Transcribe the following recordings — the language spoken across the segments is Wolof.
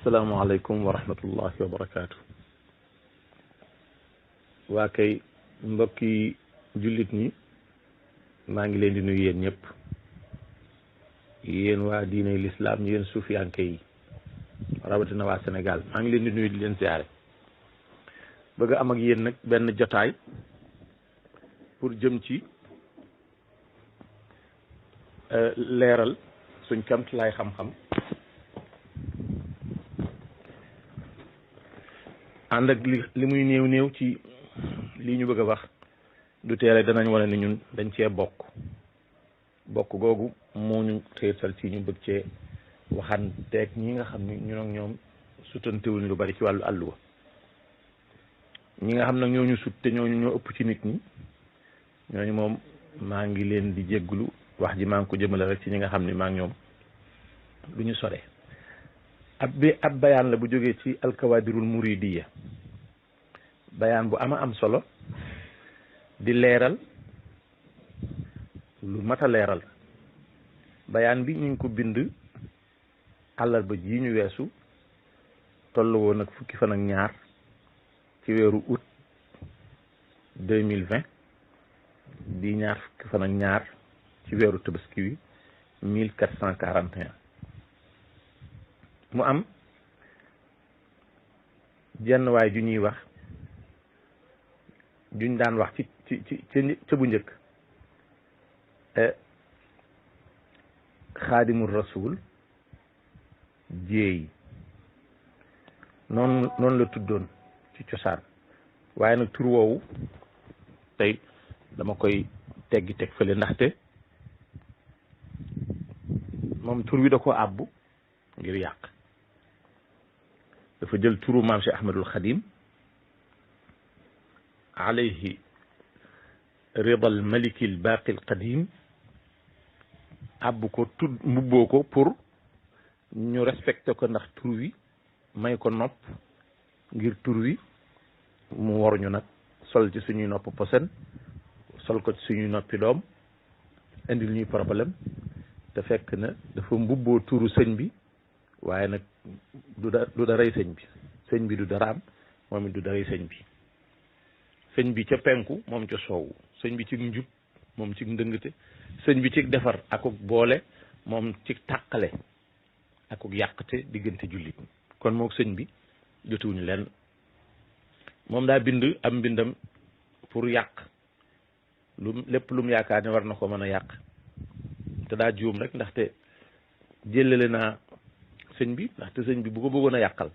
asalaamaaleykum wa rahmatullahi wa barakaatu. waa kay mbokki jullit ñi maa ngi leen di nuyu yéen ñëpp, yéen waa diine l'islam yéen suufiyanke yi rawatina waa Sénégal maa ngi leen di nuyu di leen siyaare. bëgg am ak yéen nag benn jotaay pour jëm ci leeral suñ kamtulaay xam-xam ànd ak li muy néew ci lii ñu bëgg a wax du teere danañ wane ni ñun dañ cee bokk googu moo ñu teetal ci ñu bëgg cee waxanteeg ñi nga xam ni ñun ak ñoom sutantewuñ lu bari ci wàllu àlluwa. ñi nga xam nag ñooñu sut te ñooñu ñoo ëpp ci nit ñi ñooñu moom maa ngi leen di jégglu wax ji maa ngi ko jëmale rek ci ñi nga xam ni maa ngi ñoom lu ñu sore. ab bayaan la bu jógee ci alkawaadirul muridiya, bayaan bu am solo di leeral lu mat a leeral. bayaan bi ñu ngi ko bind àllarba ji ñu weesu tollu woon ak fukki fan ak ñaar ci weeru août 2020 di ñaar fukki fan ak ñaar ci weeru tabaski wi 1441 mu am jenn waay ju ñuy wax juñ daan wax ca bu njëkk xaadimul rasul jéey noonu la tuddoon ci cosaan, waaye nag tur woowu tey dama koy teg fële ndaxte moom tur wi da ko àbbu ngir yàq. dafa jël turu maam Cheikh Ahmadul Xadim alayhi ridal malikil baqil qadim àbbu ko tudd mbubboo ko pour ñu respecté ko ndax tur wi may ko nopp ngir tur wi mu waruñu nag sol ci suñuy nopp posen sol ko ci suñuy noppi doom indil ñuy problème te fekk na dafa mbubboo turu sëñ bi waaye nag du daray sëñ bi du daraam moom it du daray sëñ bi ca penku moom ca soowu, sëñ bi ci njub moom ci ndëngte, sëñ bi ci defar akuk boole moom ci tàqale akuk yàqte diggante jullit kon mook sëñ bi jotuwuñu leen. moom daa bind am mbindam pour yàq lépp lu mu yaakaar ne war na ko mën a yàq te daa juum rek ndaxte jëlale naa sëñ bi ndaxte sëñ bi bu ko bëggoon a yàqal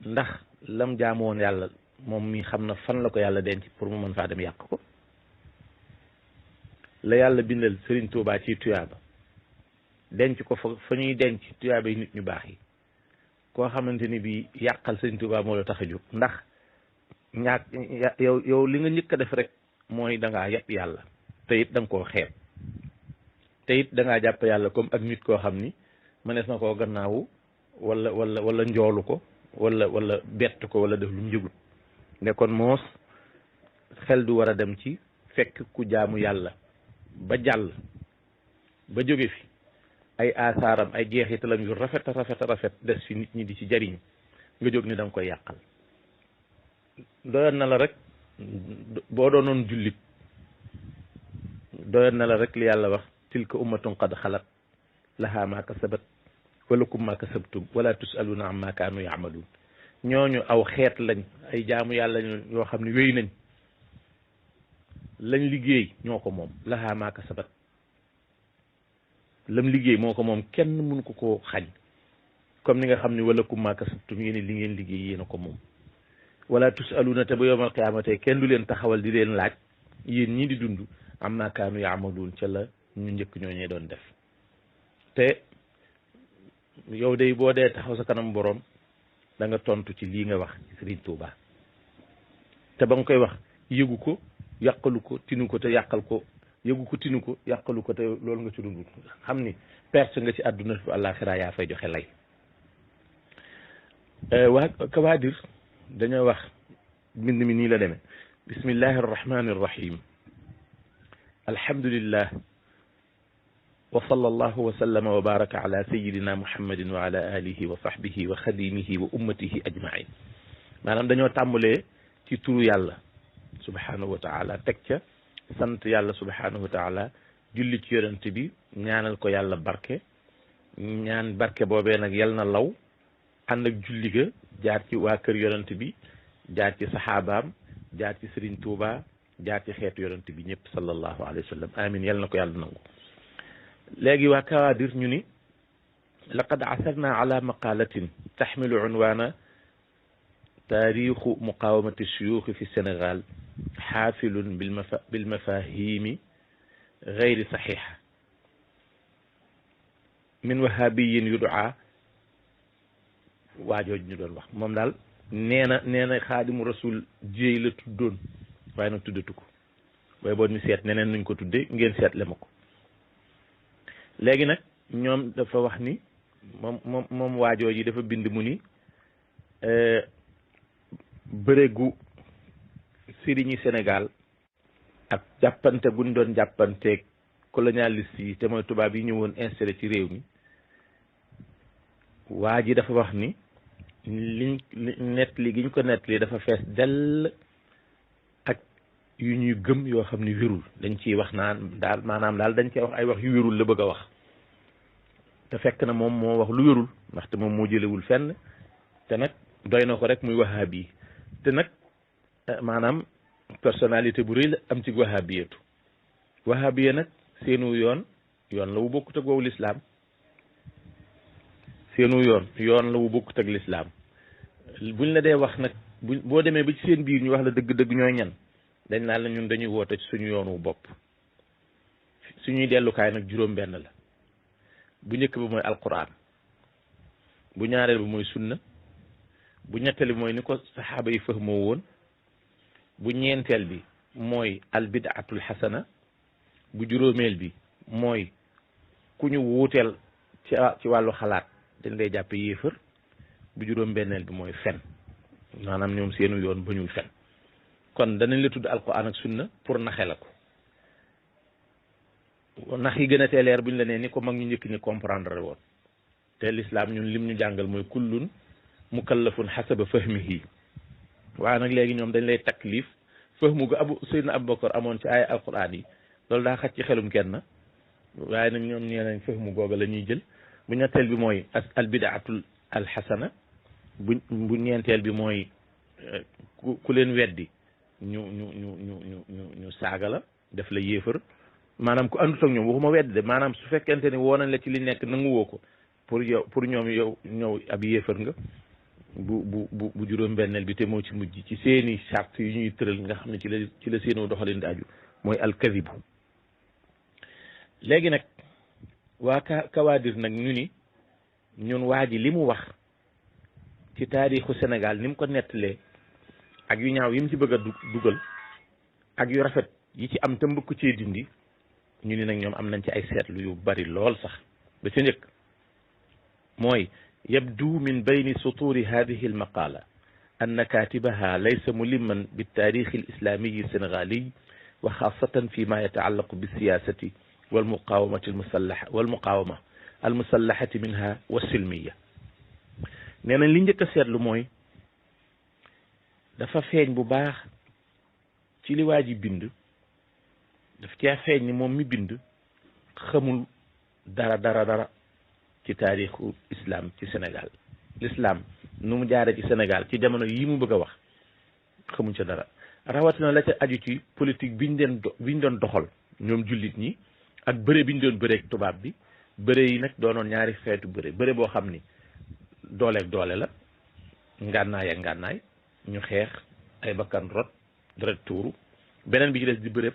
ndax lam jaamu woon yàlla moom mi xam na fan la ko yàlla denc pour mu mën faa dem yàq ko. la yàlla bindal Sëriñ Tuubaa ci tuyaaba denc ko fa ñuy denc tuyaaba yi nit ñu baax yi, koo xamante ni bi yàqal Sëriñ Tuubaa moo la tax a jóg ndax yow li nga njëkk a def rek mooy da ngaa yàpp yàlla te it da nga koo xeeb te it da ngaa jàpp yàlla comme ak nit koo xam ni mënees na koo gannaawu wala njoolu ko wala bett ko wala def lu mu jëgut. ne kon moos xel du war a dem ci fekk ku jaamu yàlla ba jàll ba jóge fi ay asaaram ay jeexitalam yu rafet des fi nit ñi di ci jariñ nga jóg ni da nga koy yàqal. doyoon na la rek boo doonoon jullit doyoon na la rek li yàlla wax tilka ummatun qad xalat laha ma kasabat walakum ma kasabtum wala tusaluna amma kaanu yaamaluun. ñooñu aw xeet lañ, ay jaamu yàlla yoo xam ne wéy nañ, lañ liggéey ñoo ko moom, laha ma kasabat lam liggéey moo ko moom, kenn mënu ko koo xañ. comme ni nga xam ne walakum ma kasabtum yéen li ngeen liggéey yéen a ko moom. wala tusaluna te ba yawmal qiyaamate kenn du leen taxawal di leen laaj yéen ñii di dund amma kaanu yaamaluun ca la ñu njëkk ñooñee doon def. te yow day boo dee taxaw sa kanam borom da nga tontu ci lii nga wax ci Sëriñ Tuubaa te ba nga koy wax yëgu ko yàqalu ko tinu ko te yàqal ko, yëgu ko tinu ko yàqalu ko te loolu nga ci dund xam ni perte nga ci àdduna fi àllaaxira yaa fay joxe lay. waa kawaadir dañoo wax mbind mi nii la demee. bismillahi arrahmani arrahim alhamdulillah wa sallallahu wa sallama wa baraka ala sayidina muhammadin wa ala alihi wa sahbihi wa xadimihi wa ummatihi ajmain maanaam dañoo tàmbalee ci turu yàlla subhanahu wa taala teg ca sant yàlla subhanahu wa taala julli ci yonent bi ñaanal ko yàlla barke ñaan barke boobee nag yal na law ànd ak julli ga jaar ci waa kër yonent bi jaar ci saxaabaam jaar ci Serigne Touba jaar ci xeetu yonent bi ñëpp sallallahu alayhi wa sallam amin yal na ko yàlla nangu léegi waa Kawaadir ñu ni laqad asarna ala maqalatin taxmilu unwaana taarixu muqawamati shuyuuxi fi Sénégal xaafilun bilmafahimi gayri saxiixa min wahabiyin yudaa waajooj ñu doon wax moom daal nee na xaadimu rasul jéey la tuddoon waaye nag tuddatu ko waaye boo ñu seet neneen nuñ ko tudde ngeen seetle ma ko léegi nag ñoom dafa wax ni moom waajoo ji dafa bind mu ni bërëgu sëriñi Sénégal ak jàppante guñ doon jàppanteeg colonialiste yi te mooy tubaab yi ñëwoon installé ci réew mi waa ji dafa wax ni liñ nettali gi ñu ko nettali dafa fees dell ak yu ñuy gëm yoo xam ni wérul dañ ciy wax naan daal maanaam daal dañ cee wax ay wax yu wérul la bëgg a wax te fekk na moom moo wax lu wérul ndaxte moom moo jëlewul fenn te nag doy na ko rek muy wahabi te nag maanaam personnalité bu rëy la am ci wahabiyatu wahabiya nag seenu yoon la wu bokkut ak wow lislaam seenu yoon la wu bokkut ak lislaam buñ la dee wax nag boo demee ba ci seen biir ñu wax la dëgg-dëgg ñooy ñan dañ naan la ñun dañuy woote ci suñu yoon wu bopp suñuy dellukaay nag juróom-benn la bu njëkk bi mooy alquran bu ñaareel bi mooy sunna bu ñetteel bi mooy ni ko saxaaba yi fahmoo woon bu ñeenteel bi mooy albidaatul xasana bu juróomeel bi mooy ku ñu wuuteel ci wàllu xalaat dañ lay jàppe yéefar bu juróom-benneel bi mooy fen maanaam ñoom seenu yoon ba ñuy fen kon danañ la tudd alquran ak sunna pour naxe la ko nax yi gën a teeleer buñ la nee ni ko mag ñu njëkk ñi comprendre woon te l'islam ñun lim ñu jàngal mooy kullun mukallafun xasaba fahmihi waaye nag léegi ñoom dañ lay taklif fahmu gu Seydina Abubakar amoon ci ay alquran yi loolu daa xaj ci xelum kenn waaye nag ñoom nee nañ fahmu googa la ñuy jël bu ñetteel bi mooy al bidaatul al xasana bu ñeenteel bi mooy ku leen weddi ñu saaga la def la yéefar maanaam ku àndut ak ñoom waxuma weddi de maanaam su fekkente ni woo nañ la ci li nekk nanguwoo ko pour ñoom yow ñëw ab yéefar nga bu juróom-benneel bi te moo ci mujj ci seeni charte yu ñuy tëral nga xam ne ci la seenu doxalin di aju mooy alkadibu léegi nag waa Kawaadir nag ñu ni ñun waa ji li mu wax ci taarixu Sénégal ni mu ko nettalee ak yu ñaaw yi mu ci bëgg a dugal ak yu rafet yi ci am te mbëkk cee dindi ñu ni nag ñoom am nañ ci ay seetlu yu bari lool sax ba ca njëkk mooy yabdu min bayni suturi hadihi almaqala anna katibaha laysa muliman biltaarixi alislamiyi sénégaliy wa xaasatan fi ma yataallaqu bilsiyasati walmuqawamati almusallahati minha wassilmiya nee nañ li njëkk a seetlu mooy dafa feeñ bu baax ci li waa ji bind daf caa feeñ ni moom mi bind xamul dara ci taarixu islam ci Sénégal l'islam nu mu jaare ci Sénégal ci jamono yi mu bëgg a wax xamuñ ca dara rawatina la ca aju ci politique biñ doon doxal ñoom jullit ñi ak bëre biñ doon bëreeg tubaab bi bëre yi nag doonoon ñaari xeetu bëre boo xam ni dooleeg doole la ngànnaay ak ngànnaay ñu xeex ay bakkan rot deret tuuru beneen bi ci des di bëre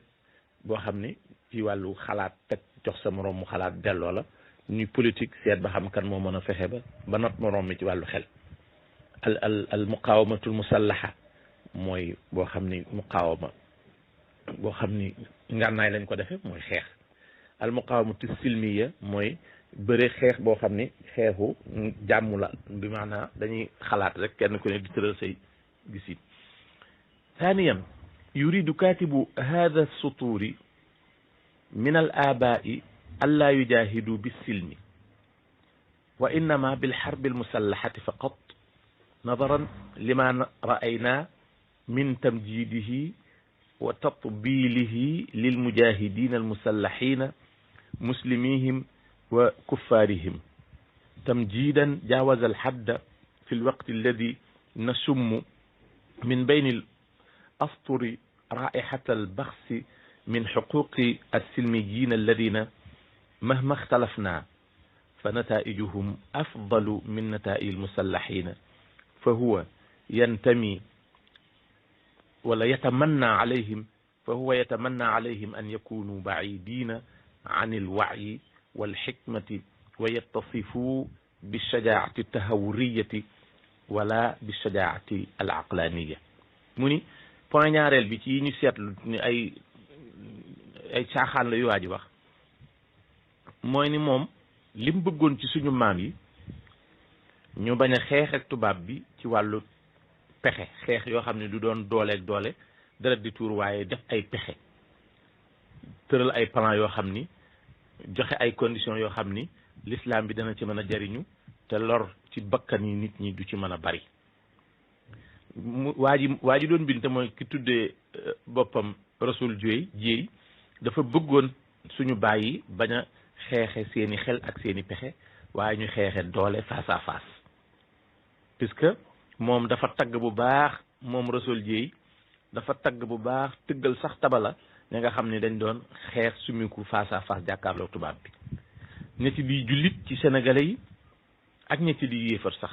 boo xam ni ci wàllu xalaat teg jox sa moroom mu xalaat delloo la ñuy politique seet ba xam kan moo mën a fexe ba not moroom mi ci wàllu xel al muqawamatul musallaha mooy boo xam ni muqawama boo xam ni ngànnaay lañ ko defee mooy xeex al muqawamatu silmiya mooy bëre xeex boo xam ni xeexu jàmm la bi maanaa dañuy xalaat rek kenn ku ne di tëral say gisit ثانيا يريد كاتب هذا السطور من الآباء ألا يجاهدوا بالسلم وإنما بالحرب المسلحة فقط نظرا لما رأينا من تمجيده وتطبيله للمجاهدين المسلحين مسلميهم وكفارهم تمجيدا جاوز الحد في الوقت الذي نشم من بين الأسطر رائحة البخس من حقوق السلميين الذين مهما اختلفنا فنتائجهم أفضل من نتائج المسلحين فهو ينتمي ولا يتمنى عليهم أن يكونوا بعيدين عن الوعي والحكمة ويتصفوا بالشجاعة التهورية ولا بالشجاعة العقلانية موني point ñaareel bi ci ñu seetlu ni ay caaxaan la yu waa ji wax mooy ni moom lim bëggoon ci suñu maam yi ñu bañ a xeex ak tubaab bi ci wàllu pexe xeex yoo xam ne du doon dooleeg doole deret di tuur waaye def ay pexe tëral ay plan yoo xam ni joxe ay conditions yoo xam ni l'islam bi dana ci mën a jariñu te lor ci bakkan yi nit ñi du ci mën a bari waa ji doon bind te mooy ki tuddee boppam Rasul Jéey dafa bëggoon suñu bàyyi bañ a xeexe seeni xel ak seeni pexe waaye ñu xeexe doole face à face puisque moom dafa tagg bu baax moom Rasul Jéey dafa tagg bu baax tëggal sax tabala ña nga xam ne dañ doon xeex sumiku face à face jàkkaarloo tubaab bi ñetti di jullit ci sénégalais yi ak ñetti di yéefar sax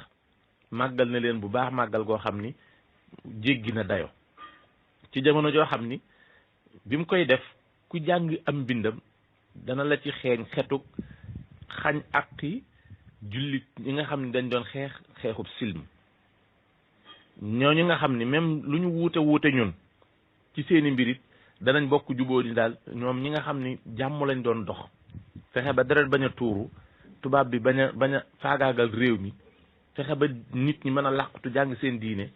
màggal na leen bu baax màggal goo xam ni jéggi na dayo ci jamono joo xam ni bi mu koy def ku jàng am mbindam dana la ci xeeñ xetuk xañ aqi jullit ñi nga xam ne dañ doon xeexub silm ñooñu nga xam ni même lu ñu wuute ñun ci seeni mbirit danañ bokk jubóo ni daal ñoom ñi nga xam ni jàmm lañ doon dox fexe ba deret bañ a tuuru tubaab bi bañ a faagaagal réew mi fexe ba nit ñi mën a làqatu jàng seen diine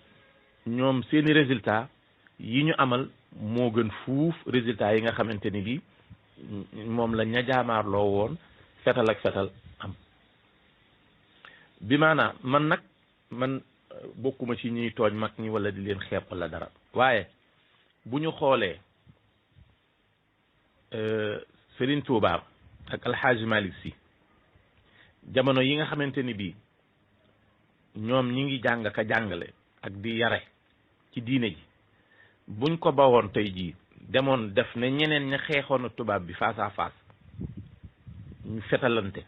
ñoom seeni résultat yi ñu amal moo gën fuuf résultat yi nga xamante ni bi moom la ña jaamaarloo woon fetal ak fetal am bi maanaam man bokkuma ci ñuy tooñ mag ñi wala di leen xeeb wala dara waaye bu ñu xoolee Serigne Touba ak Alxaaji Malick Sy jamono yi nga xamante ni bii ñoom ñi ngi jàng ka jàngale ak di yare ci diine ji buñ ko bawoon tey jii demoon def ne ñeneen ña xeexoon ak tubaab bi face à face ñu fetalante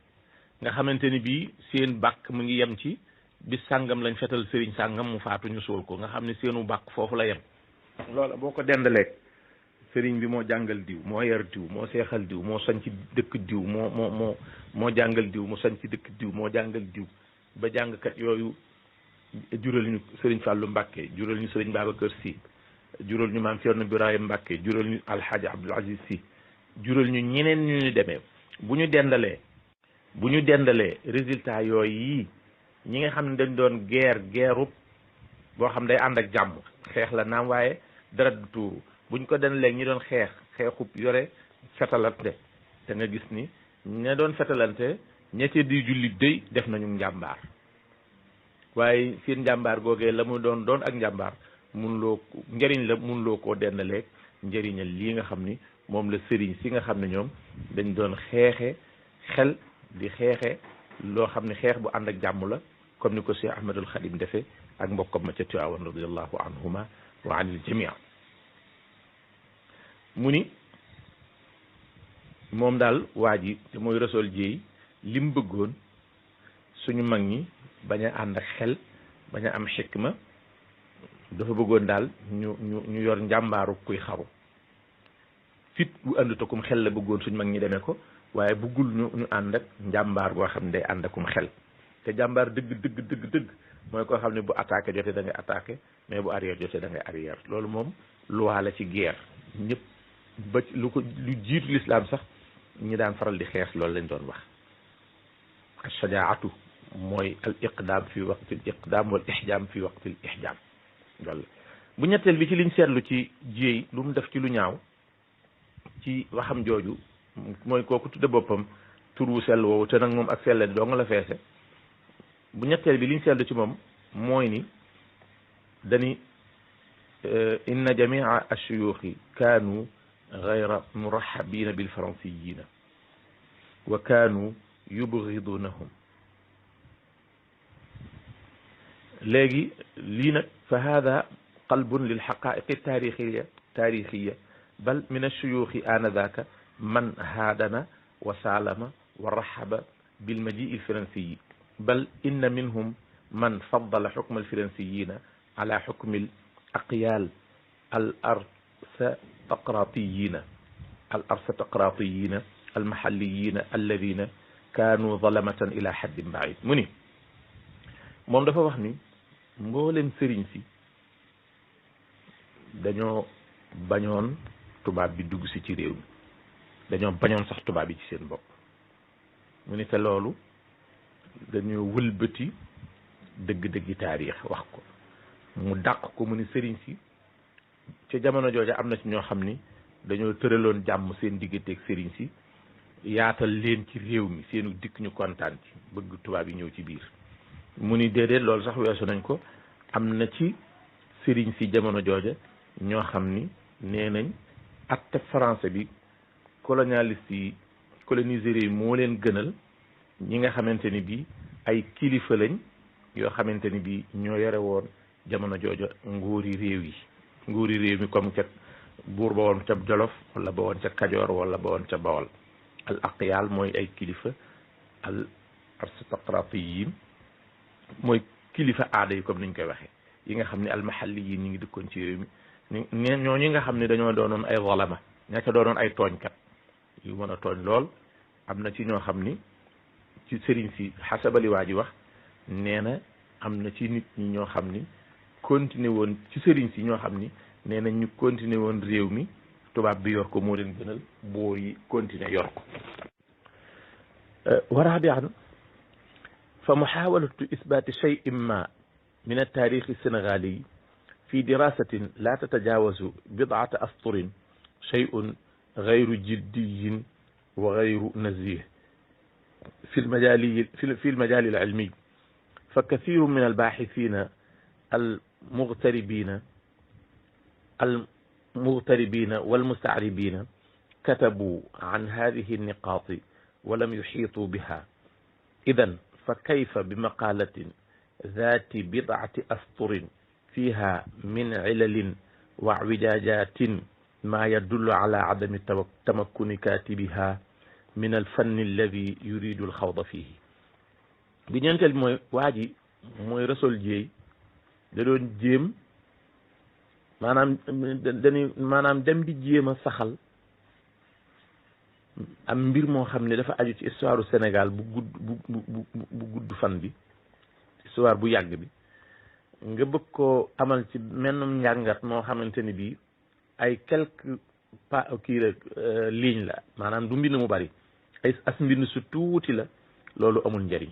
nga xamante ni bii seen bàkk mu ngi yem ci bis sàngam lañ fetal sëriñ sàngam mu faatu ñu suul ko nga xam ne seenu bàkk foofu la yem loola boo ko dendaleeg sëriñ bi moo jàngal diw moo yar diw moo seexal diw moo sañ ci dëkk diw moo jàngal diw mu sañ ci dëkk diw moo jàngal diw ba jàngkat yooyu jural ñu sëriñ Fàllu Mbàkke jural ñu sëriñ Babacar Si jural ñu maam Cerno Birahim Mbàkke jural ñu Alxaaji Abdul Aziz Si jural ñu ñeneen ñu demee bu ñu dendalee résultat yooyu yii ñi nga xam ne dañ doon guerre boo xam day ànd ak jàmm xeex la naam waaye dara du tuuru buñ ko dendalee ñi doon xeexub yore fetalante te nga gis ni ña doon fetalante ñetti di jullit day def nañu njàmbaar waaye seen njàmbaar googee la mu doon ak njàmbaar njëriñ la mun loo koo dendaleeg njëriñal lii nga xam ni moom la sëriñ si nga xam ne ñoom dañ doon xeexe xel di xeexe loo xam ne xeex bu ànd ak jàmm la comme ni ko Cheikh Ahmadul Xadim defee ak mbokkam ma ca Tiwaawan radiallahu anhuma wa anil jamia mu ni moom daal waa ji te mooy Rasul Jéey li mu bëggoon suñu mag ñi bañ a ànd ak xel bañ a am xikma dafa bëggoon daal ñu yor njàmbaaru kuy xaru fit bu àndut akum xel la bëggoon suñu mag ñi demee ko waaye bëggul ñu ànd ak njàmbaar boo xam ne day ànd akum xel te jàmbaar dëgg mooy koo xam ne bu attaqué jotee da ngay attaqué mais bu arrière jotee da ngay arrière loolu moom loi la ci guerre ñëpp ba lu jiitu l'islam sax ñi daan faral di xeex loolu lañ doon wax ash-shajaa'atu mooy al iqdaam fi waqti al iqdaam wal ihjaam fi waqti al ihjaam loolu bu ñetteel bi ci liñ seetlu ci Jéey lu mu def ci lu ñaaw ci waxam jooju mooy kooku tudde boppam tur wu sell woowu te nag moom ak selle doo nga la feese bu ñetteel bi liñ seetlu ci moom mooy ni dani inna jamia ashuyuxi kaanu gayra murahabina bilfaransiyina wa kaanu yubgidunahum léegi lii nag fa hada qalbun lilxaqaiqi taarixiya bal min ashuyuxi anadaka man haadana wa saalama wa rahaba bilmajii alfaransiyi bal inna minhum man faddala xukma alfaransiyina ala xukmi الأقيال الأرستقراطيين المحليين الذين كانوا ظلمة إلى حد بعيد mu ni moom dafa wax ni mboolem sëriñ si dañoo bañoon tubaab bi dugg si ci réew mi dañoo bañoon sax tubaab bi ci seen bopp mu ni te loolu dañoo wëlbati dëgg-dëggi taarix wax ko mu dàq ko mu ni sëriñ si ca jamono jooja am na ci ñoo xam ni dañoo tëraloon jàmm seen digganteeg sëriñ si yaatal leen ci réew mi seenu dikk ñu kontaan ci bëgg tubaab yi ñëw ci biir mu ni déedéet loolu sax weesu nañ ko am na ci sëriñ si jamono jooja ñoo xam ni nee nañ atte français bi colonialiste yi colonisés yi moo leen gënal ñi nga xamante ni bii ay kilifa lañ yoo xamante ni bii ñoo yore woon jamono jooja nguuri réew mi comme ca buur ba woon ca Jolof wala ba woon ca Kajoor wala ba woon ca Bawol al aqyaal mooy ay kilifa al aristocratiyin mooy kilifa aada yi comme niñ koy waxee yi nga xam ne al mahalli yi ñi ngi dëkkoon ci réew mi ñooñu nga xam ne dañoo doonoon ay zalama ña ca doonoon ay tooñkat yu mën a tooñ lool am na ci ñoo xam ni ci sëriñ si xasabali waa ji wax nee na am na ci nit ñi ñoo xam ni continué woon ci sëriñ si ñoo xam ni nee na ñu continué woon réew mi tubaab bi yor ko moo leen gënal boor yi continué yor ko wa rabian fa muxawalatu isbaati cheyin ma min altaarixi sénégali fi dirasatin la tatajawazu bidata asturin cheyun gayru jiddiyin wa gayru nazih fi lmajali alilmi fa kathiru min albaxithina المغتربين والمستعربين كتبوا عن هذه النقاط ولم يحيطوا بها إذن فكيف بمقالة ذات بضعة أسطر فيها من علل واعوجاجات ما يدل على عدم تمكن كاتبها من الفن الذي يريد الخوض فيه بنيانتل موي واجي موي رسول جي da doon jéem maanaam dem di jéem a saxal am mbir moo xam ne dafa aju ci histoire Sénégal bu gudd fan bi histoire bu yàgg bi nga bëgg koo amal ci mennum njàngat moo xamante ni bii ay quelques pas kii rek ligne la maanaam du mbind mu bari ay as mbind su tuuti la loolu amul njariñ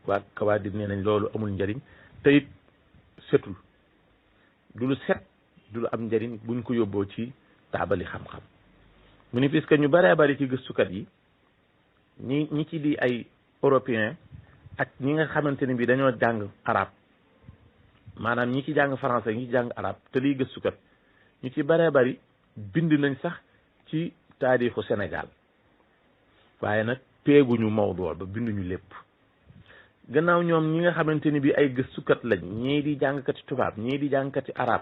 waa Kawaadir nee nañ loolu amul njariñ te it setul du lu set du lu am njariñ buñ ko yóbboo ci taabali xam-xam mu ni puisque ñu bëree bëri ci gëstukat yi ñi ci di ay européen ak ñi nga xamante ni bi dañoo jàng arab maanaam ñi ci jàng français ñi ci jàng arab te liy gëstukat ñu ci bëree bëri bind nañ sax ci taarixu Sénégal waaye nag peeguñu mawdoo ba binduñu lépp gannaaw ñoom ñi nga xamante ni bi ay gëstukat lañ ñii di jàngkati tubaab ñii di jàngkati arab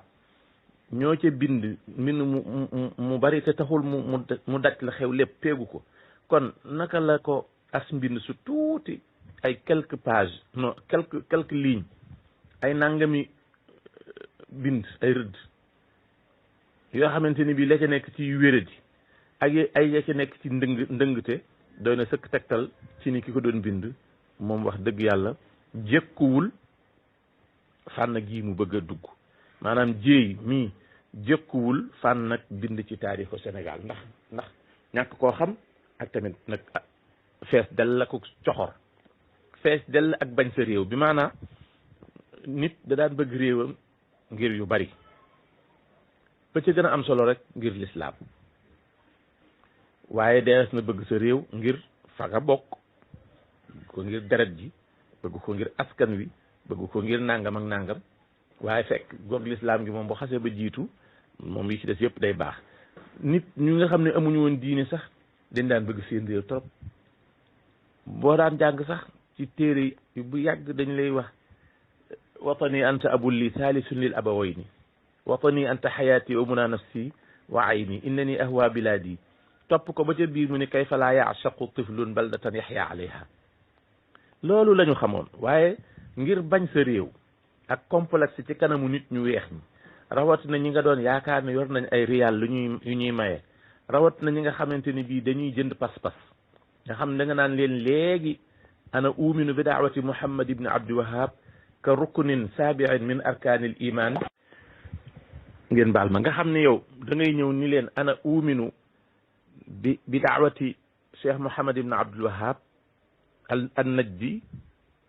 ñoo ca bind mu bari te taxul mu daj la xew lépp peegu ko kon naka la ko as mbind su tuuti ay quelques pages non quelques lignes ay nangami bind ay rëdd yoo xamante ni bi la ca nekk ci wéradi ak ay ya ca nekk ci ndëngte doy na sëkk tegtal ci ni ki ko doon bind moom wax dëgg yàlla jëkkuwul fànn gii mu bëgg a dugg maanaam jéey mii jëkkuwul fànn nag bind ci taarixu Sénégal ndax ñàkk koo xam ak tamit nag fees dell la ko coxor fees dell ak bañ sa réew bi maanaam nit da daan bëgg réewam ngir yu bari ba ca gën a am solo rek ngir lislaam waaye dees na bëgg sa réew ngir fa nga bokk, bëgg ko ngir deret ji, bëgg ko ngir askan wi, bëgg ko ngir nangam ak nangam. waaye fekk goog lislaam gi moom bu xasee ba jiitu moom yi ci des yëpp day baax. nit ñu nga xam ne amuñu woon diine sax dañ daan bëgg seen réew trop. boo daan jàng sax ci téere bu yàgg dañ lay wax watani anta abulli thalisun lil abawayni watani anta xayaati wa muna nafsi wa ayni innani ahwa biladi. topp ko ba ca biir mu ne kayfa laa ya'shaqu tiflun baldatan yaxya alayha. loolu la ñu xamoon. waaye ngir bañ sa réew ak complexe ci kanamu nit ñu weex ñi, rawatina ñi nga doon yaakaar ne yor nañ ay riyal yu ñuy maye, rawatina ñi nga xamante ni bii dañuy jënd pas-pas, nga xam ne da nga naan leen léegi ana uminu bi daawati Muhammad ibn Abdi Wahab ka ruknin sabi'in min arkaanil iman. ngeen baal ma, nga xam ne yow da ngay ñëw ni leen ana uminu bi daawati Cheikh Muhammad ibn Abdul Wahab al najdi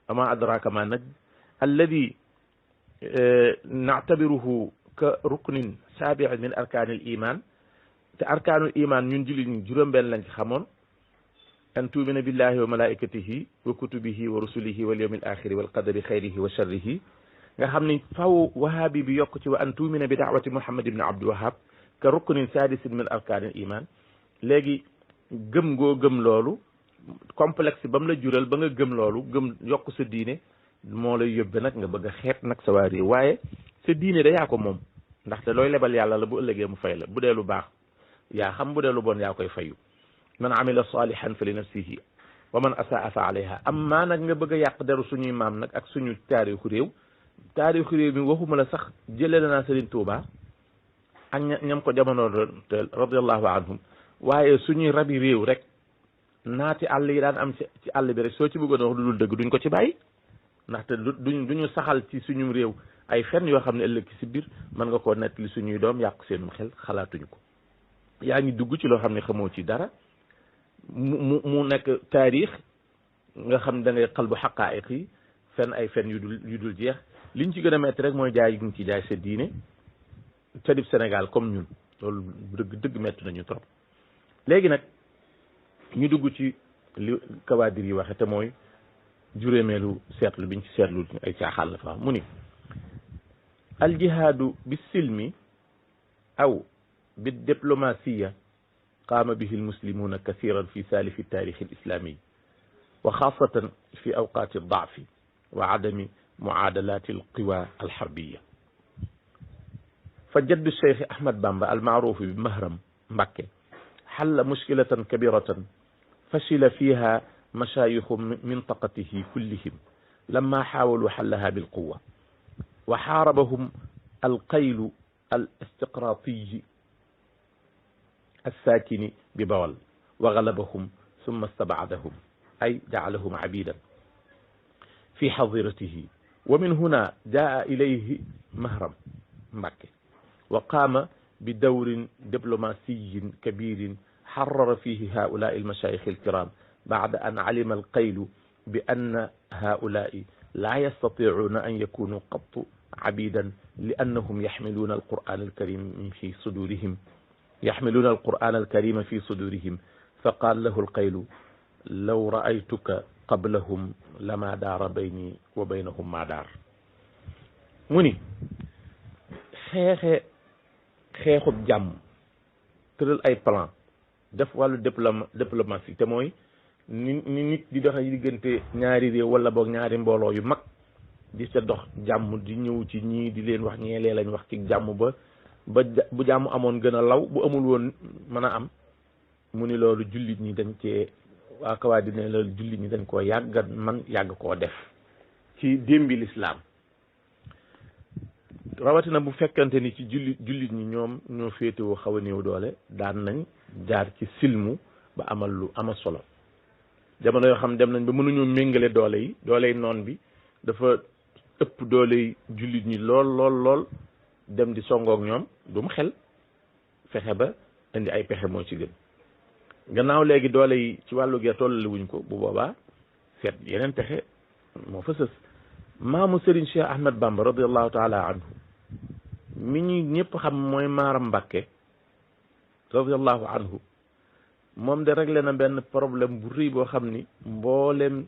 ama adraka ma najd alladi na'tabiruhu ka ruknin sabi'in min arkaanil iman. te arkaanul iman ñun jullit ñi juróom-benn lañ ci xamoon: an tuumina billahi wa malaikatihi wa kutubihi wa rusulihi wal yawmil axiri wal qadari xayrihi wa sharrihi. nga xam ni faw wahabi bi yokk ci wa an tuumina bi daawati Muhammad ibn Abdul Wahab ka ruknin sadisin min arkaanil iman. léegi gëm ngoo gëm loolu, complexe ba mu la jural ba nga gëm loolu, gëm yokk sa diine moo lay yóbbe nag nga bëgg a xeet nag sa waa réew. waaye sa diine da yaa ko moom, ndaxte looy lebal yàlla la, bu ëllëgee mu fay la. bu dee lu baax yaa xam, bu dee lu bon yaa koy fayu. man amila salihan fa li nafsihi wa man asaa fa alayha. amma nag nga bëgg a yàq deru suñuy maam nag ak suñu taarixu réew. taarixu réew mi waxuma la sax jëlee naa Serigne Touba ak ñam ko jamono radiyallahu anhum, waaye suñuy rabi réew rek, naati àll yi daan am ci àll bi rek, soo ci bëggoon wax lu dul dëgg duñ ko ci bàyyi. ndaxte duñu saxal ci suñu réew ay fen yoo xam ne ëllëg ci si biir mën nga koo nettali suñuy doom yàq seenum xel, xalaatuñu ko. yaa ngi dugg ci loo xam ne xamoo ci dara, mu nekk taarix nga xam da ngay xalbu xaqaayiq yi, fen ay fen yu dul jeex. liñ ci gën a metti rek mooy jaay gi ñu ci jaay sa diine ca dib Sénégal comme ñun. loolu dëgg metti nañu trop. léegi nag ñu dugg ci li kawaadir yi waxe te mooy juróomeelu seetlu biñ ci seetlu ay caaxaan la fa mu ni al jihaadu bis silmi aw bi diplomasiya qaama bihi al muslimuna kathiran fi saalifi taarix al islami wa xaasatan fi awqaati daafi wa adami muaadalaati al qiwa al xarbiya. fa jaddu cheikh Ahmad Bamba al maaruf bi Mahram Mbakke xalla mushkilatan kabiratan fashila fiha mashayikhu mintaqatihi kullihim lamma xaawalu xallaha bilquwa wa xaarabahum alqaylu al istiqraatiyi alsaakini bi Bawal wa galabahum summa stabacdahum ay jacalahum cabidan fi xadiratihi wa min huna jaa ilayhi Mahram Mbakke wa qaama bi dawrin diplomasiyin kabirin xarara fihi haulaai almashayikh alkiram bacda an calima alqaylu bi anna haulaai laa yastaticuuna an yakunu qattu cabidan li annahum yaxmiluuna alquran alkarim fi sudurihim fa qaal lahu alqaylu law raaytuka qablahum lama daara bayni wa baynahum ma daar. mu ni xeexub jàmm, tëral ay plan, def wàllu diplomatie te mooy ni nit di doxe diggante ñaari réew wala boog ñaari mbooloo yu mag, di sa dox jàmm, di ñëw ci ñii di leen wax ñeelee lañ wax ci jàmm ba bu jàmm amoon gën a law, bu amul woon mën a am. mu ni loolu jullit ñi dañ cee waa kawaa dine loolu jullit ñi dañ koo yàgg man yàgg koo def ci démbi lislaam. rawatina bu fekkante ni ci jullit ñi ñoom ñoo féetewoo xaw a néew doole, daan nañ jaar ci silmu ba amal lu ama solo. jamono yoo xam dem nañ ba mënuñoo méngale dooley noon bi dafa ëpp dooley jullit ñi lool dem di songook ñoom du mu xel, fexe ba indi ay pexe moo ci gën. gannaaw léegi doole yi ci wàllu gee tollale wuñ ko, bu boobaa seet yeneen pexe moo fa sës. maamu Serigne Cheikh Ahmad Bamba radiallahu taala anhu mi ñu ñëpp xam mooy Maaram Mbakke radiallahu anhu, moom de réglé na benn problème bu rëy boo xam ni mboolem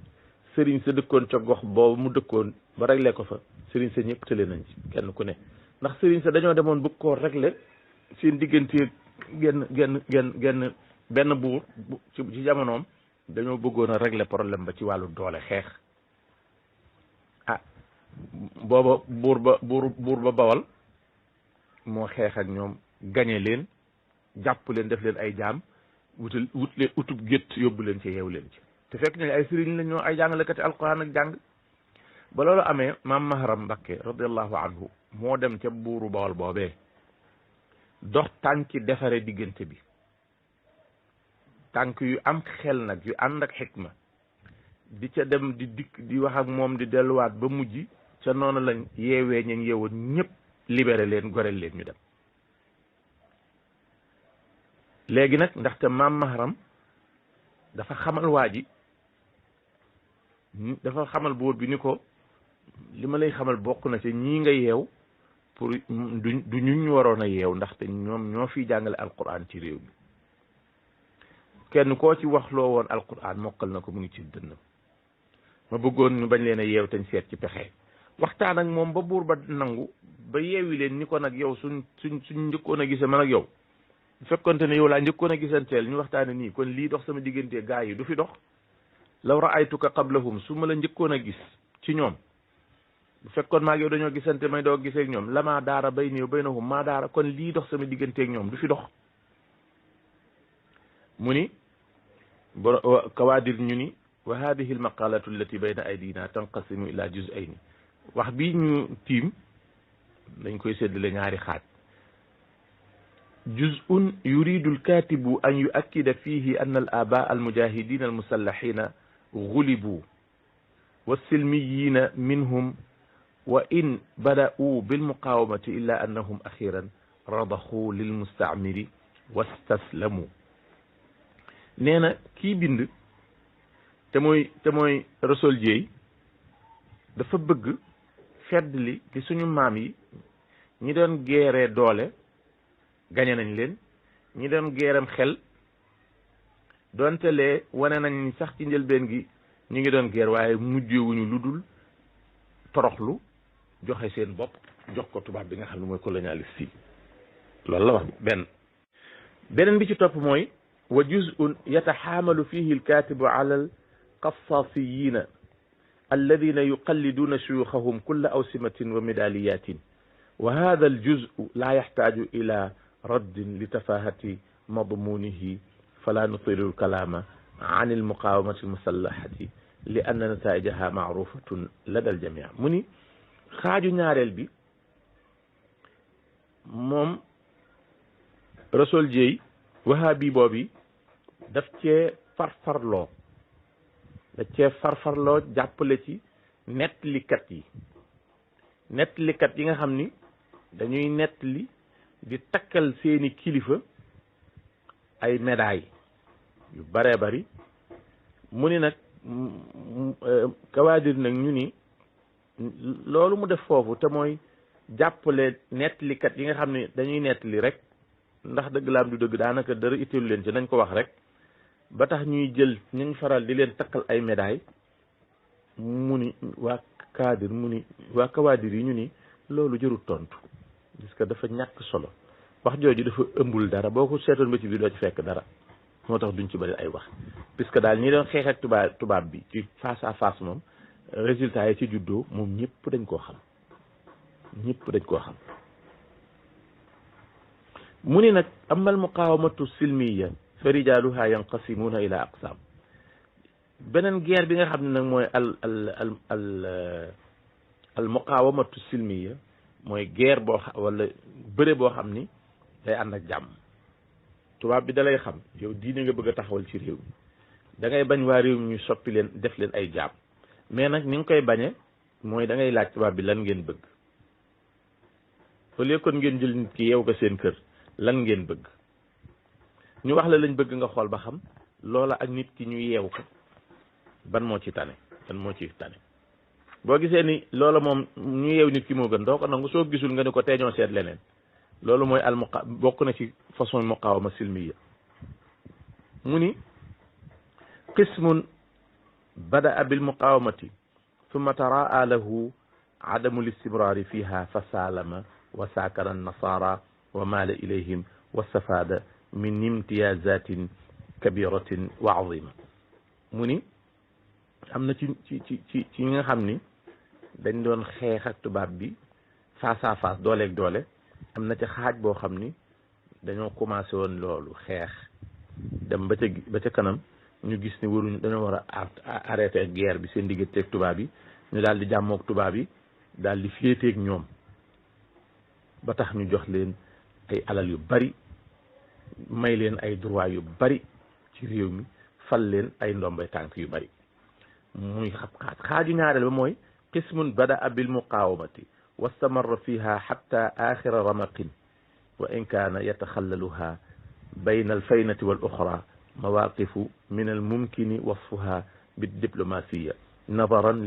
sëriñ sa dëkkoon ca gox boobu mu dëkkoon ba réglé ko fa sëriñ sa ñëpp tële nañ ci kenn ku ne ndax sëriñ sa dañoo demoon bëgg koo réglé seen diggante genn benn buur ci jamonoom dañoo bëggoon a réglé problème ba ci wàllu doole xeex ah booba buur ba bawal moo xeex ak ñoom gañe leen jàpp leen def leen ay jaam wut leen utub gétt yóbbu leen ci yeewu leen ci te fekk ñu ay sëriñ la ñoo ay jàngalekati alquran ak jàng ba loolu amee maam Maharam Mbakke radiallahu anhu moo dem ca buuru bawal boobee dox tànki defare diggante bi tànk yu am xel nag yu ànd ak xikma di ca dem di dikk di wax ak moom di delluwaat ba mujj ca noonu lañ yeewee ñañ yeewoon ñëpp libéré leen goreel leen ñu dem léegi nag ndaxte maam Maharam dafa xamal waa ji dafa xamal buur bi ni ko li ma lay xamal bokk na ci ñii nga yeew pour du ñu waroon a yeew ndaxte ñoom ñoo fiy jàngale alquran ci réew mi kenn koo ci wax loo woon alquran mokkal na ko mu ngi ci dënnam ma bëggoon ñu bañ leen a yeew tañ seet ci pexe waxtaan ak moom ba buur ba nangu ba yeewi leen ni ko nag yow suñ njëkkoon a gise man ak yow bu fekkonte ne yow laa njëkkoon a gisanteel ñu waxtaane nii kon lii dox sama diggante gaa yi du fi dox law ra'aytuka qablahum su ma la njëkkoon a gis ci ñoom bu fekkoon maa ngi yow dañoo gisante may doo giseeg ñoom lamaa daara bayni wa baynahum maa daara kon lii dox sama digganteeg ñoom du fi dox mu ni kawaadir ñu ni wa hadihi almaqalatu allati bayna aydina tanqasimu ila juz'ayni wax bi ñu tiim dañ koy séddale ñaari xaaj juz'un yuridu alkatibu an yu'akkida fihi anna al aba almujahidin almusallahina ghulibu والسلميين منهم وإن بدأوا بالمقاومة إلا أنهم أخيرا رضخوا للمستعمر واستسلموا نينا كي بند تموي رسول جي dafa bëgg fedd li ci suñu maam yi ñi doon geeree doole gañe nañ leen ñi doon geeram xel doonte lee wane nañ sax ci njëlbeen gi ñu ngi doon geer waaye mujjewuñu lu dul toroxlu joxe seen bopp jox ko tubaab bi nga xam ne mooy colonialiste yi loolu la wax beneen bi ci topp mooy wa juz'un yataxaamalu fihi alkatibu ala alqassasiyina alladina yuqalliduna shuyukhahum kulla awsimatin wa medaliyatin wa hada aljuz'u la yaxtaaju ila raddin li tafahati madmunihi fala nutilu alkalama an almuqawamati almusallahati li anna nataijaha maarufatun lada aljamia mu ni xaaju ñaareel bi moom Rasool Jéy wahabi boobi daf cee farfarloo jàppale ci nettalikat yi nga xam ni dañuy nettali di takkal seeni kilifa ay médailles yu baree bari mu ni nag kawaadir nag ñu ni loolu mu def foofu te mooy jàppale nettalikat yi nga xam ne dañuy nettali rek ndax dëgg laam du dëgg daanaka dara itteelu leen ci nañ ko wax rek ba tax ñuy jël ñu faral di leen takkal ay médailles mu ni waa kawaadir yi ñu ni loolu jërul tontu parce que dafa ñàkk solo wax jooju dafa ëmbul dara boo ko seetoon ba ci biir doo ci fekk dara moo tax duñ ci bëri ay wax puisque daal ñi doon xeex ak tubaab bi ci face à face moom résultat yi ci juddoo moom ñëpp dañ koo xam mu ni nag ama al muqawamatu silmiya fa rijaluha yanqasimuna ila aqsam beneen guerre bi nga xam ne nag mooy al muqawamatu silmiya mooy guerre wala bëre boo xam ni day ànd ak jàmm tubaab bi dalay xam yow diine nga bëgg a taxawal ci réew mi da ngay bañ waa réew mi ñu soppi leen def leen ay jaam mais nag ni nga koy bañe mooy da ngay laaj tubaab bi lan ngeen bëgg au lieu kon ngeen jël nit ki yeew ko seen kër lan ngeen bëgg ñu wax la lañ bëgg nga xool ba xam loola ak nit ki ñu yeew ko ban moo ci tane boo gisee ni loola moom ñu yeew nit ki moo gën doo ko nangu soo gisul nga ne ko teeñoo seet leneen loolu mooy bokk na ci façon muqawama silmiya mu ni qismun bada'a bil muqawamati thumma taraa lahu adamu listimrari fiha fa salama wa sakara an-nasara wa mala ilayhim wa stafada min imtiyazatin kabiratin wa azima mu ni am na ci nga xam ni dañ doon xeex ak tubaab bi face à face dooleeg doole am na ci xaaj boo xam ni dañoo commencé woon loolu xeex dem ba ca kanam ñu gis ni waruñu dañoo war a arrêté guerre bi seen digganteeg tubaab yi ñu daal di jàmmoog tubaab yi daal di féeteeg ñoom ba tax ñu jox leen ay alal yu bari may leen ay droit yu bari ci réew mi fal leen ay ndombay tànk yu bari muy xaaju ñaareel ba mooy qismun bada'a bil muqawamati wastamarra fiha hatta axira ramaqin wa in kaana yataxallaluha bayna alfaynati wal uxra mawaqifu min almumkini wasfuha biddiplomasia nadaran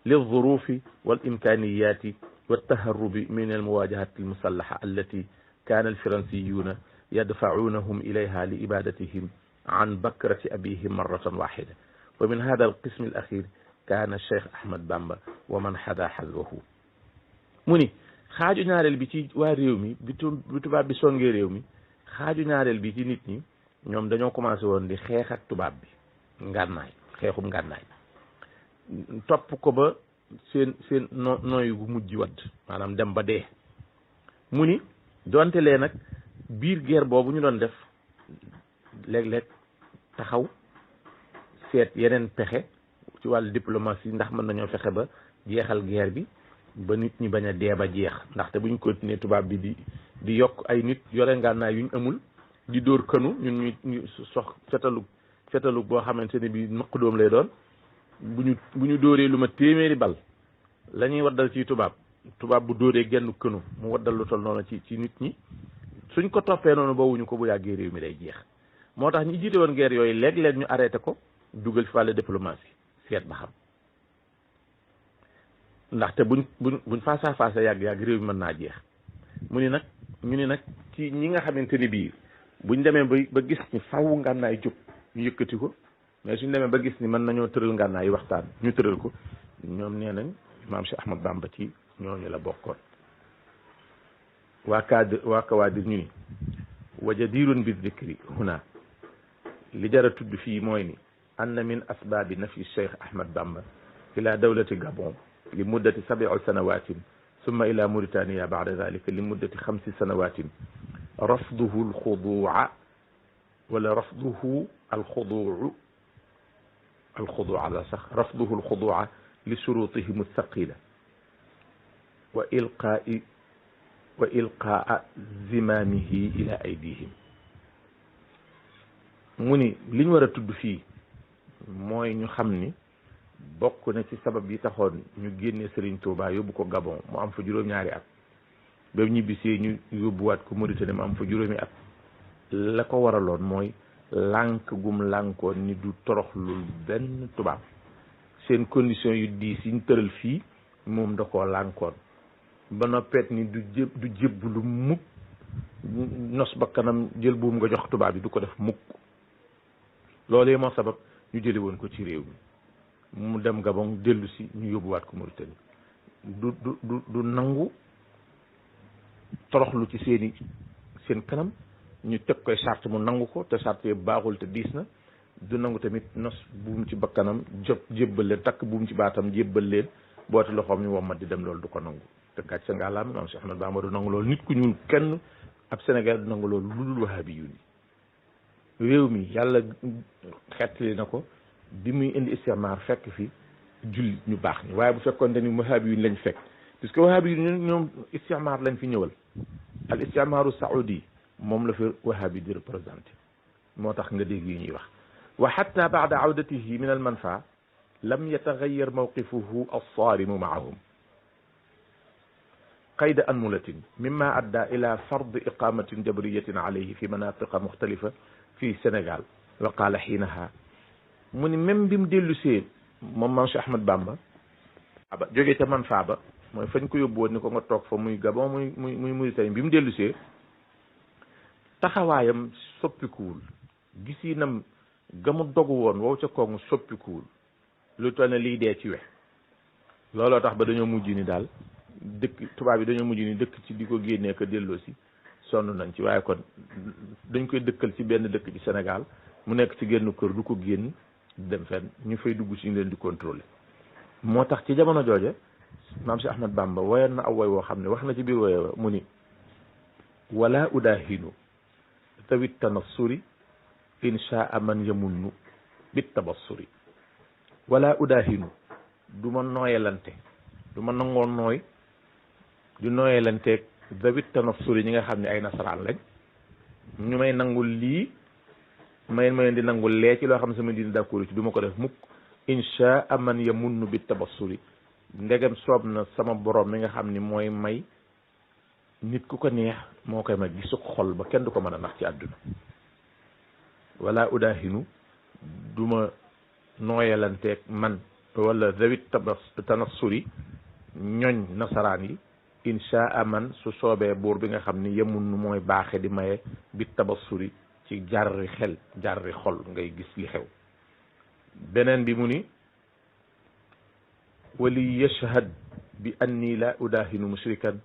lilظروف والإمكانيات والتهرب من المواجهة المسلحة التي كان الفرنسيون يدفعونهم إليها لإبادتهم عن بكرة أبيهم مرة واحدة ومن هذا القسم الأخير كان الشيخ أحمد بامبا ومن حدا حلوه mu ni xaaju ñaareel bi ci waa réew mi bi tubaab bi songee réew mi xaaju ñaareel bi ci nit ñi ñoom dañoo commencé woon di xeex ak tubaab bi ngànnaay xeexum ngànnaay topp ko ba seen nooyu gu mujj wadd maanaam dem ba dee mu ni donte lee nag biir guerre boobu ñu doon def léeg-léeg taxaw seet yeneen pexe ci wàllu diplomatie ndax mën nañoo fexe ba jeexal guerre bi ba nit ñi bañ a dee ba jeex ndaxte bu ñu continuer tubaab bi di yokk ay nit yore ngànnaay yuñ amul di dóor kënu ñun ñu sox fetalu boo xamante ne bi naq doom lay doon bu ñu dóoree lu ma téeméeri bal la ñuy waddal ci tubaab bu dóoree genn kënu mu waddal lu tol noonu ci nit ñi suñ ko toppee noonu bawuñu ko bu yàggee réew mi day jeex moo tax ñi jiite woon guerre yooyu léeg-léeg ñu arrêté ko dugal fi wàllu diplomatie seet ba xam ndaxte buñ face à face yàgg réew mi mën naa jeex ñu ni nag ci ñi nga xamante ni bii buñ demee ba gis ni faw ngànnaay jóg ñu yëkkati ko mais suñ demee ba gis ni mën nañoo tëral ngànnaay waxtaan ñu tëral ko ñoom nee nañ maam Cheikh Ahmad Bamba ci ñooñu la bokkoon waa Kawaadir ñu ni wa jadirun bi dikri huna li jara tudd fii mooy ni anna min asbaabi nafi Cheikh Ahmad Bamba ila dawlati Gabon li muddati 7 sanawatin summa ila Mauritania ba'da dhalika li muddati 5 sanawatin rafduhu alxuduuca wala rafduhu alxuduuca la sax rafduhu alxuduuca li shurutihim althaqila wa ilqaa zimaamihi ila aydihim mu ni li ñu war a tudd fii mooy ñu xam ni bokk na ci sabab yi taxoon ñu génne Serigne Touba yóbbu ko Gabon mu am fa juróom-ñaari at ba ñibbisee ñu yóbbuwaat ko Mauritanie mu am fa juróomi at la ko waraloon mooy lànk gum lànkoon ni du toroxlul benn tubaab seen condition yu diis yi ñu tëral fii moom da koo lànkoon ba noppeet ni du jébbalu mukk nos ba kanam jël buum nga jox tubaab yi du ko def mukk loolee moo sabab ñu jële woon ko ci réew mi mu dem Gabon dellu si ñu yóbbuwaat ko Mauritanie du nangu toroxlu ci seen kanam ñu teg koy charte mu nangu ko te charte yi baaxul te diis na du nangu tamit nos buum ci bakkanam jébbal leen takk buum ci baatam jébbal leen booti loxoom ñu wommat di dem loolu du ko nangu te gàcc sa ngaa laam maam Cheikh Ahmad Bamba du nangu loolu nit ku ñuul kenn ab Sénégal du nangu loolu lu dul wahabi yu ni réew mi yàlla xettali na ko bi muy indi istimar fekk fi julli ñu baax ñi waaye bu fekkoon dañu wahabi yu lañ fekk puisque wahabi yu ñoom istimar lañ fi ñëwal al istimaru saoudi moom la fi wahabi di représenté moo tax nga dégg yi ñuy wax wa xatta baada awdatihi min al manfa lam yataxayar mawqifuhu alsaarimu maahum qayda anmulatin mimma adda ila fard iqamatin jabriyatin alayhi fi manatiqa muxtalifa fi Sénégal wa qaala xiinaha mu ni même bi mu dellu see moom maam Cheikh Ahmad Bamba aba jógee ca man faaba mooy fañ ko yóbbu woon ni ko nga toog fa muy Gabon muy Mauritanie bi mu dellu see taxawaayam soppikuwul gisinam gamu dogu woon wow ca koomu soppikuwul lu toll ne liy dee ci we looloo tax ba dañoo mujj ni daal dëkk tubaab yi dañoo mujj ni dëkk ci di ko génnee ko delloo si sonn nañ ci waaye kon dañ koy dëkkal ci benn dëkk ci Sénégal mu nekk ci génn kër du ko génn dem fenn ñu fay dugg si ñu leen di contrôler moo tax ci jamono jooje maam si Ahmad Bamba woyoon na aw woy woo xam ne wax na ci biir woye mu ni wala udahinu tawit tanassuri inshaa man yamunnu bit tabassuri wala udahinu du ma nooyalante du ma nangoo nooy du nooyalanteeg tawit tanassuri ñi nga xam ne ay nasaraan lañ ñu may nangul lii may leen di nangul lee ci loo xam ne sama diine d'accord ci du ma ko def mukk inshaa man yamunnu bit tabassuri ndegem soob na sama borom mi nga xam ni mooy may nit ku ko neex moo koy may gisu xol ba kenn du ko mën a nax ci àdduna wala udahinu duma nooyalanteeg man wala zawit tanassuri ñoñ nasaraan yi inshaa man su soobee buur bi nga xam ni yemun mooy baaxe di maye bi tabassuri ci jarri xel jarri xol ngay gis li xew beneen bi mu ni wali yashhad bi anni la udahinu mushrikan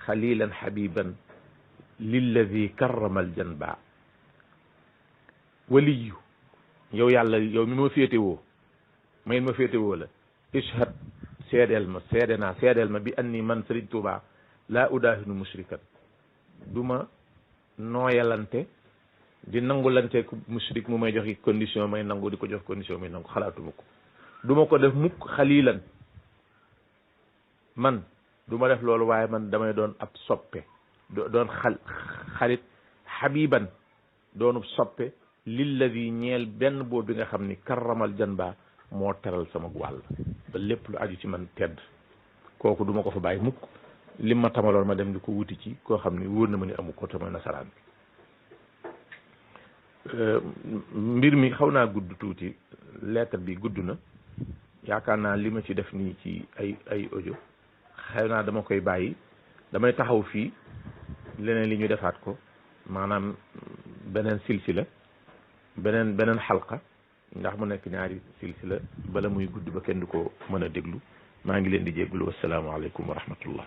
xalilan xabiban lilladi karrama aljanba waliyu yow yàlla yow mi ma féetewoo may ma féetewoo la ishhad seedeel ma seedeel ma bi anni man Sëriñ Tuubaa laa udahinu mushrikan du ma nooyalante di nangulante ku mushrik mu may joxi condition may nangu di ko jox condition may nangu xalaatuma ko du ma ko def mukk xalilan man du ma def loolu waaye man damay doon ab soppe doon xarit xabiban doonub soppe lilladi ñeel benn buur bi nga xam ni karramal janba moo teral sama wàll ba lépp lu aju ci man tedd kooku du ma ko fa bàyyi mukk lim ma tamaloon ma dem di ko wuti ci koo xam ni wóor na ma ni amu ko te mooy nasaraan bi mbir mi xaw naa gudd tuuti lettre bi gudd na yaakaar naa li ma ci def nii ci ay audio xëy naa dama koy bàyyi damay taxaw fii leneen li ñu defaat ko maanaam beneen silsila beneen xalqa ndax mu nekk ñaari silsila bala muy gudd ba kenn du ko mën a déglu maa ngi leen di jégglu wassalaamu aleykum wa rahmatullah